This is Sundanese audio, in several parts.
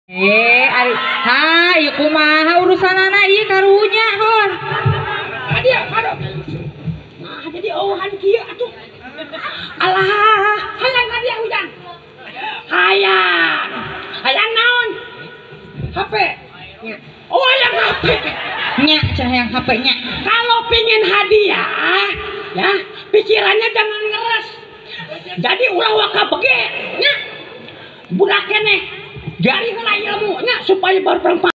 Ari ha ieu kumaha urusanana ieu karunya hon. Hadiah kado. Nah, jadi ohan kieu atuh. Alah, hayang hadiah hujan. Hayang. Hayang naon? HP. Nya. Oh, hayang HP. Nya, cah hayang HP nya. Kalau pingin hadiah, ya, pikirannya jangan ngeres. Jadi ulah waka bege, nya. Budak keneh. Jari heula ilmu nya supaya bermanfaat.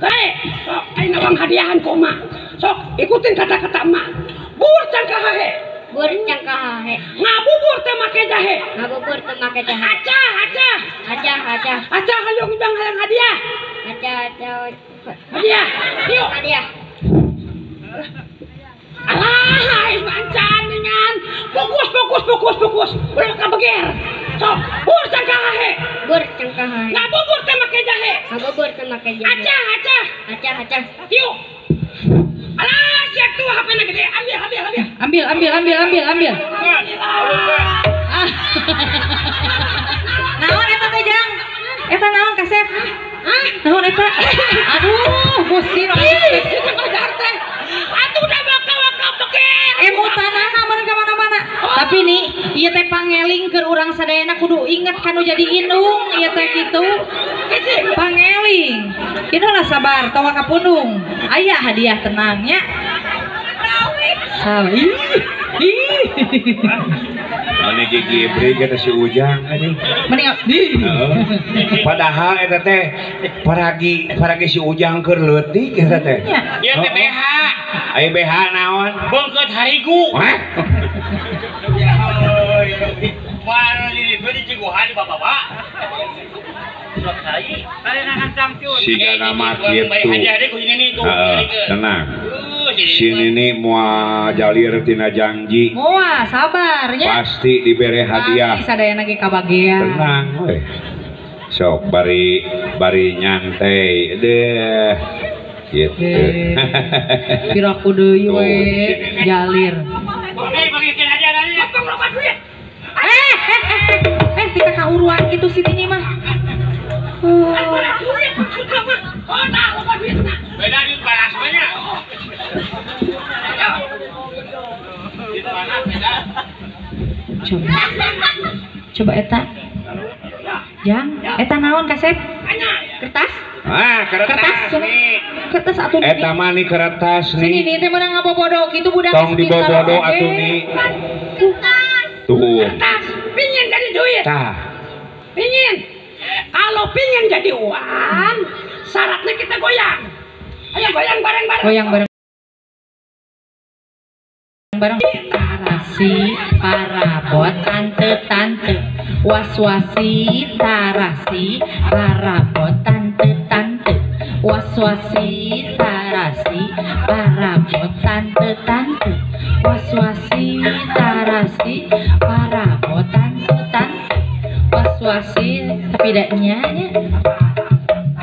Kae, sok ayeuna nawang hadiahan ku emak. Sok ikutin kata-kata emak. Bur cangkahahe. Bur cangkahahe. Ngabubur teh make jahe. Ngabubur teh make jahe. Acah, acah. Acah, acah. Acah hayang ujang hayang hadiah. Acah, acah. Hadiah. Yuk. Hadiah. Alah, mancan dengan fokus, fokus, fokus, fokus. Ulah kabeger. Sok, bur cangkahahe. Bur cangkahahe. Ngabubur teh make jahe. Ngabubur teh make jahe. Acah, acah. Acah, acah. Yuk. Alah, siap tuh HP-na gede. Ambil, ambil, ambil. Ambil, ambil, ambil, ambil, ambil. Ah. Naon eta teh, Jang? Eta naon kasep? Hah? Naon eta? Aduh, gusti nu ngajar teh. Atuh udah waka-waka beger. Emutanana mun ka mana-mana. Tapi nih, ieu teh pangeling keur urang sadayana kudu inget kanu jadi indung ieu teh kitu. Pangeling. Kieu lah sabar, tong ka pundung. Aya hadiah tenang nya. Salah. Ih. Ane gigi beri kata si Ujang anjing. Mending di. Padahal eta teh paragi si Ujang keur leutik eta teh. Ieu teh BH. Aya BH naon? Bengkeut harigu. Hah? Mana di dieu diciguhan di bapak-bapak. Siga nama kitu. Tenang. Si Nini moal jalir tina janji. Moal sabar nya. Pasti dibere hadiah. Pasti sadayana ge kabagean. Tenang we. Sok bari bari nyantai deh. Gitu. Piraku deui we jalir. Tika kauruan kitu si Nini mah. Beda duit panas banyak. Duit panas beda. Coba. Coba eta. Jang, eta naon kasep? Kertas. Ah, kertas nih. Kertas atuh nih. Eta mah nih kertas nih. Sini nih teh meunang ngabobodo kitu budak. Tong dibobodo atuh nih. Kertas. Tuh. Kertas, pingin jadi duit. Tah. Pingin. Kalau pingin jadi uang, syaratnya kita goyang. Ayo goyang bareng-bareng. Goyang bareng. Bareng. Tarasi parabot tante-tante. Waswasi tarasi parabot tante-tante. Waswasi tarasi parabot tante-tante. Waswasi tarasi parabot tante-tante. Waswasi tapi daknya nya.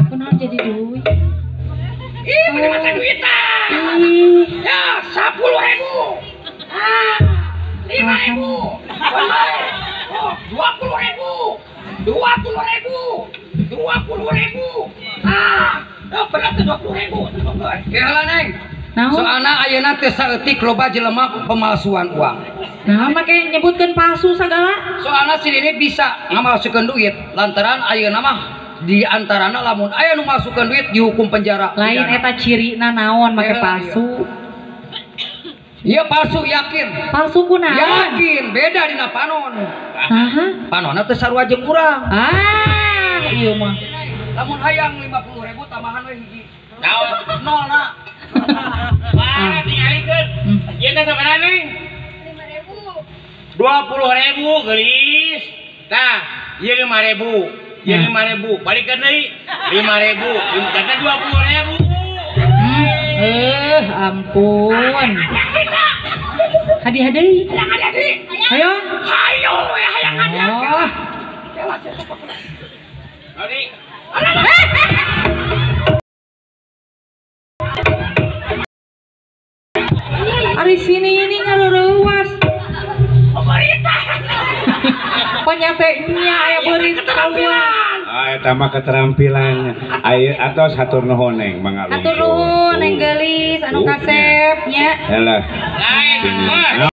Kunaon jadi duit? Ih, mana mata duitan. Ya, 10.000. Ah, 5.000. Oh, 20.000. 20.000. 20.000. Ah, oh, berat 20.000. Kira Neng. Soalna ayeuna teh saeutik loba jelema pemalsuan uang. Nah, make nyebutkeun palsu sagala. Soalna si Nini bisa ngamalsukeun duit lantaran ayeuna mah di antarana lamun aya nu malsukeun duit dihukum penjara. Lain eta cirina naon make palsu. Iya palsu yakin. Palsu kunaon? Yakin, beda dina panon. Saha? Panonna teh sarua jeung urang. Ah, ieu mah. Lamun hayang 50.000 tambahan we hiji. Naon? Nol na. Wah, tingalikeun. Ieu teh sabaraha Neng? 5.000. 20.000 geulis. Tah, ieu 5.000. Ieu 5.000. Balikeun deui 5.000. Jadi 20.000. Ampun. Hadiah deui. Hayang hadiah deui. Hayo. Hayo we hayang hadiah. Oh. Adi. Ari sini ini ngareurewas. Pemerintah. Panyatenya aya berita. Keterampilan. Ah, eta mah keterampilannya. Ayo atos hatur nuhun Neng mangga. Hatur nuhun Neng Geulis anu kasep nya. Helah. Lain.